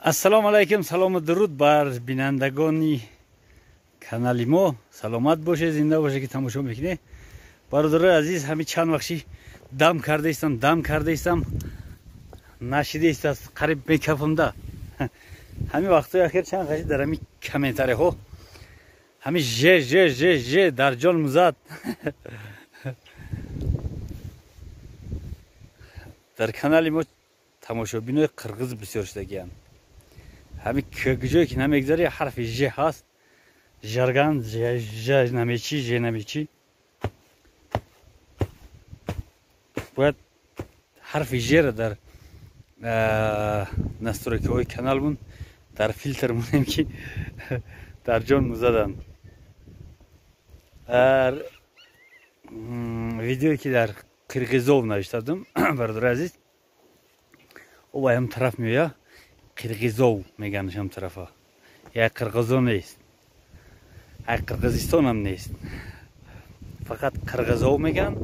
Ассалому алайкум, салому дуруд бар бинандагони канали мо. Саломат бошед, зинда бошед, ки тамошо мекунед. Бародарои азиз, ҳамин чанд вақти дам кардаистам, нашидааст аз қариб мекафамда. Ҳамин вақтҳои ахир чанд қаши дар ҳамин комментариҳо ҳамин ж ж ж ж дар ҷон музад. Дар канали мо тамошобинои қирғиз бисёр шудагианд. Ҳамин ҷое ки намегзари ҳарфи ж ҳаст, жарган ж намечи, ж намечи. Бояд ҳарфи ж-ро дар настройкаҳои каналмон дар филтр монем, ки дар ҷон музаданд. Видеое ки дар Қирғизов навишта будам, бародари азиз, о ба ҳам тараф меоя, Қирғизов меганаш ҳам тарафа. Як қирғизо нест, як Қирғизистонам нест, фақат Қирғизов меган,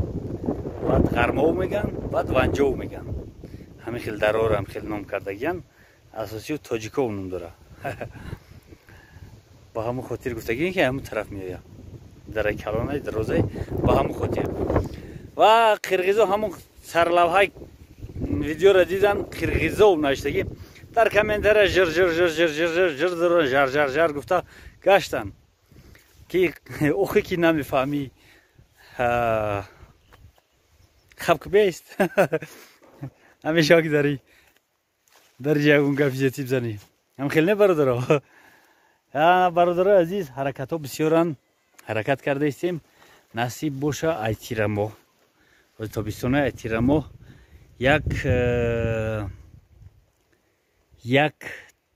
баъд Ғармов меган, баъд Ванҷов меган. Ҳамин хел дарорам хел ном кардагиян, асосиё Тоҷиков ном дора. Ба ҳамон хотир гуфтагиен, ки ҳамон тараф меоя, дараи калонаи дарозаи, ба ҳамон хотир. Ва қирғизо ҳамон сарлавҳаи видеоро дидан, Қирғизов навиштагӣ дар комментария жир жир жир жир жир жир жир жир жар жар жар гуфта гаштан, ки охи ки намефаҳмӣ, хабк бест. Ҳамеша ки дари дар ягон гапи ҷетӣ бизанӣ. Ҳам хел не, бародаро? Бародарои азиз, ҳаракатҳо бисёранд, ҳаракат карда истем. Насиб боша, ай тирамоҳ, тобистонаи ай тирамоҳ як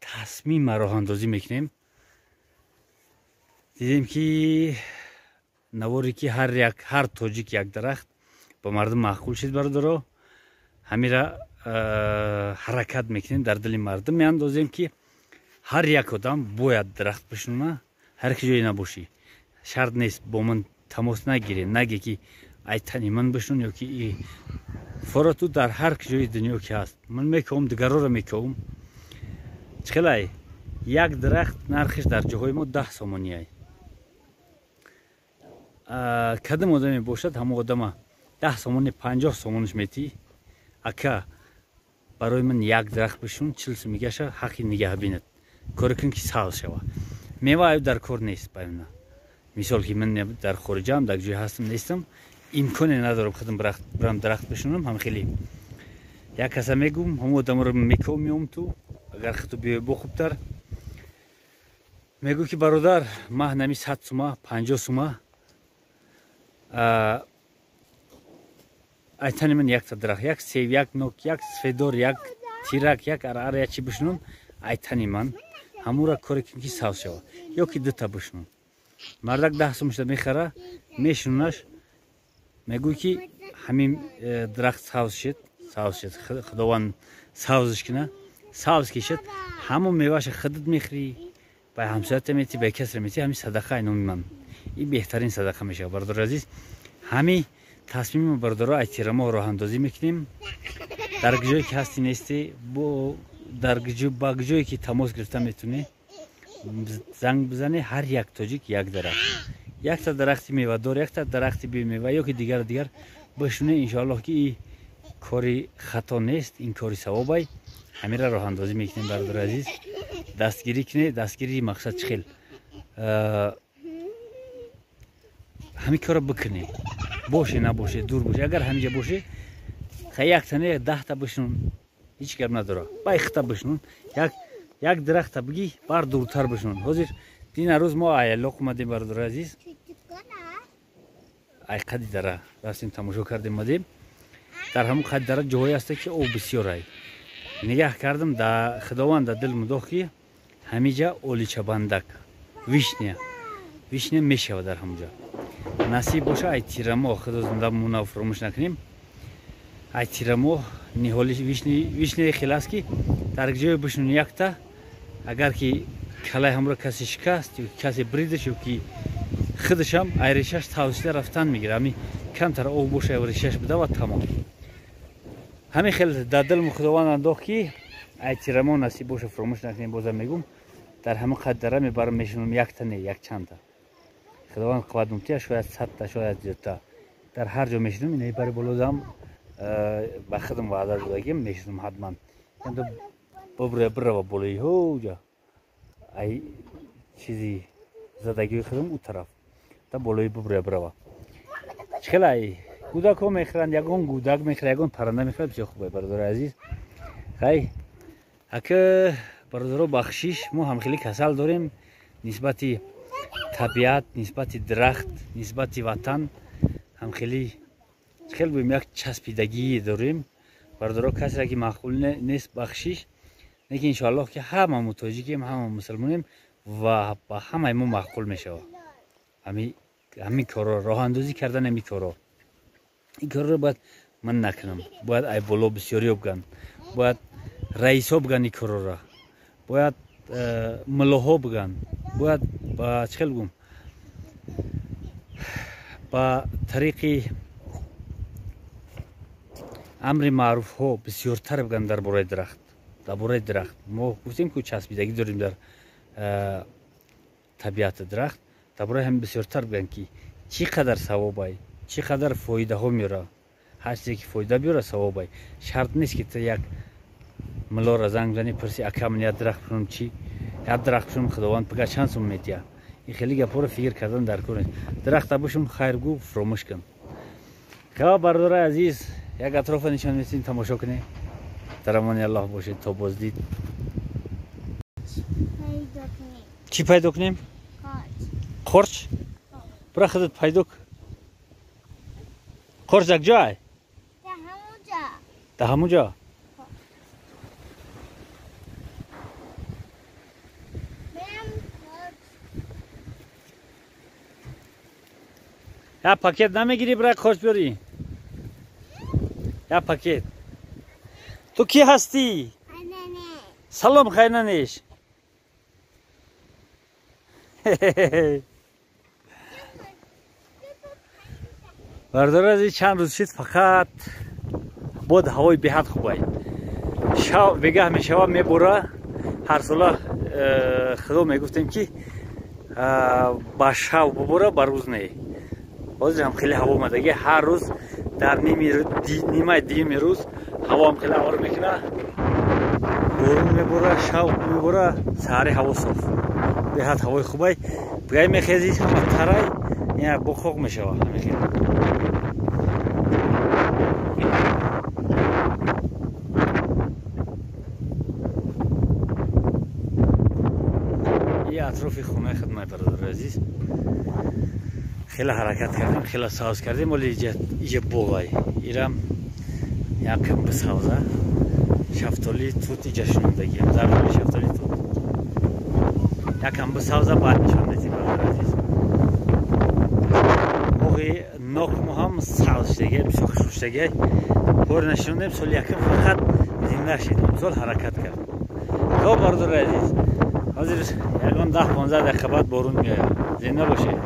тасмима роҳандозӣ мекунем. Дидем, ки наворе ки ҳар тоҷик як дарахт ба мардум маъқул шид, бародаро, ҳамира ҳаракат мекунем, дар дили мардум меандозем, ки ҳар як одам бояд дарахт бишнона, ҳар ки ҷое набошӣ. Шарт нест бо ман тамос нагире, наге ки ай тани ман бишнон ё ки фора ту дар ҳар ҷои дунё ки ҳаст. Ман мековам, дигарора мековам. Чӣ хелай? Як дарахт нархиш дар ҷоҳои мо 10 сомониай. Кадом одаме бошад, ҳамон одама 10 сомони, 50 сомониш метӣ. Ака, барои ман як дарахт бишун, 40 сум мегаша, ҳаққи нигаҳбинат. Коре кун, ки сабз шава. Мева аю дар кор нест баёна. Мисол ки ман дар хориҷаам, дар ҷое ҳастам, нестам, имконе надорам худам бирам дарахт бишунам. Ҳам хеле як каса мегум, ҳамон одамро меков меом ту, агар худту биёй бо хубтар. Мегӯ, ки бародар, ман нами 100 сума, 50 сума айтани ман якта дарахт, як сев, як нок, як сфедор, як тирак, як арар, як чи бишунун, айтани ман ҳамура коре кун, ки сабз шава, ё ки дута бишунун. Мардак 10 сум шуда мехара, мешунунаш, мегӯй, ки ҳамин дарахт сабз шид, сабз шид, Худованд сабзш кина, сабз ки шид, ҳамон меваша худат мехӯрӣ, ба ҳамсоята метӣ, ба касре метӣ, ҳамин садақа номи ман. Ин беҳтарин садақа мешавад, бародари азиз. Ҳамин тасмими бародаро ай тирамоҳ роҳандозӣ мекунем. Дар ҷое ки ҳастӣ, нестӣ, дар ба ҷое ки тамос гирифта метавонӣ, занг бизанӣ, ҳар як тоҷик як дарахт, якта дарахти мевадор, якта дарахти бемева ё ки дигар дигар бишуне. Иншоаллоҳ, ки ин кори хато нест, ин кори савобай. Ҳамира роҳандозӣ мекунем, бародари азиз, дастгирӣ кунед. Дастгирии мақсад чӣ хел? Ҳамин корро бикунед, боше, набоше, дур боше, агар ҳаминҷа боше, якта не, 10та бишнун, ҳеҷ гап надора, бай хита бишнун, як дарахта бигӣ, бар дуртар бишнун. Ҳозир дина рӯз мо аяллоқ омадем, бародари азиз, ай қади дара рафтем, тамошо кардем, омадем. Дар ҳамон қади дара ҷоҳое ҳаста, ки об бисёрай. Нигаҳ кардам, да Худованд дар дил мудох, ки ҳамиҷа оличабандак, вишня мешавад дар ҳамонҷа. Насиб боша, ай тирамоҳ, Худо зинда мона, фуромӯш накунем, ай тирамоҳ ниҳоли вишняи хел аст, ки дар ҷое бишнун якта, агар ки калаи ҳамро касе шикаст ё касе бридаш, ё ки худашам ай решаш тавсида рафтан мегирад. Ҳами камтар об боша, решаш буда ва тамом. Ҳамин хел дар дилм Худованд андохт, ки Ай тирамо насиб боша, фуромӯш накунем, бозам мегум, дар ҳамон қад дара мебарам, мешунам, якта не, якчандта. Худованд қувват мумтия, шояд 100та, шояд зиёдта. Дар ҳар ҷо мешунам, инаи бари болодам ба худам ваъда додагим, мешунам ҳатман. Бубра бирава болои ҳоҷа, ай чизи задагии худам у тараф та болои бубра бирава. Чӣ хел ай гудакҳо мехӯранд, ягон гудак мехӯрад, ягон парранда мехӯрад, бисёр хуб, бародари азиз. Хай ака бародаро, бахшиш, мо ҳам хеле касал дорем нисбати табиат, нисбати дарахт, нисбати ватан, ҳам хеле хел гӯем, як часпидагӣ дорем. Бародаро, касеро ки маъқул нест, бахшиш, лекин иншоаллоҳ ки ҳамамо тоҷикем, ҳама мусулмонем ва ба ҳамаи мо маъқул мешавад ҳамин корро, роҳандозӣ кардан ҳамин корро. Ин корро бояд ман накунам, бояд ай боло бисёриё бигӯянд, бояд раисҳо бигӯянд ин коррора, бояд муллоҳо бигӯянд, бояд ба чӣ хел гӯм, ба тариқи амри маъруфҳо бисёртар бигӯянд дар бораи дарахт. Дар бораи дарахт мо гуфтем, ки часпидагӣ дорем дар табиати дарахт, дар бораи ҳамин бисёртар бигӯянд, ки чӣ қадар савобай, чӣ қадар фоидаҳо меёра. Ҳар чизе ки фоида биёра, савобай. Шарт нест, ки ту як муллоро занг бизанӣ, пурсӣ: ака, ман як дарахт бишунам, чӣ як дарахт бишунам, худованд пага чанд сум метиҳад? Ин хеле гапҳоро фикр кардан дар кор нест. Дарахта бишун, хайр гӯ, фуромӯш кун. Хава бародари азиз, як атрофа нишон метиҳем, тамошо кунед. Дар амони Аллоҳ бошед, то боздид. Чӣ пайдо кунем? Қорч? Бура худат пайдо кун. Қорч як ҷой? Дар ҳамон ҷо? Як пакет намегирӣ, бира қорч биёрӣ? Як пакет. Ту кӣ ҳастӣ? Салом, хайнанеш. Бародари азиз, чанд рӯз шид, фақат бод ҳавои беҳад хубай. Шав бегаҳ мешава, мебора. Ҳар сола худо мегуфтем, ки ба шав бубора, ба рӯз не. Ҳозир ҳам хеле ҳаво омадагӣ, ҳар рӯз дар нимаи дуюми рӯз ҳаво ҳам хеле ҳавор мекунад, борон мебора, шав мебора, саҳари ҳаво соф, беҳад ҳавои хубай. Бигай мехезӣ, ҳама тарай, бухоқ мешава. Ҳамин атрофи хонаи хидмат, бародари азиз, хеле ҳаракат кардем, хеле савз кардем, вале иҷа боғай ирам якам бисавза. Шафтоли тут иҷа шунондагиам, зардоли шафтоли тут якам бисавза, баъд нишон медиҳем, бародари азиз. Боғи нокмо ҳам савз шудагиай, бисёр хушрӯ шудагиай. Бор нашунондем, соли якам фақат зинда шид, имсол ҳаракат кард. То бародари азиз, ҳозир ягон 10-15 дақиқа баъд борон меояд. Зинда бошед.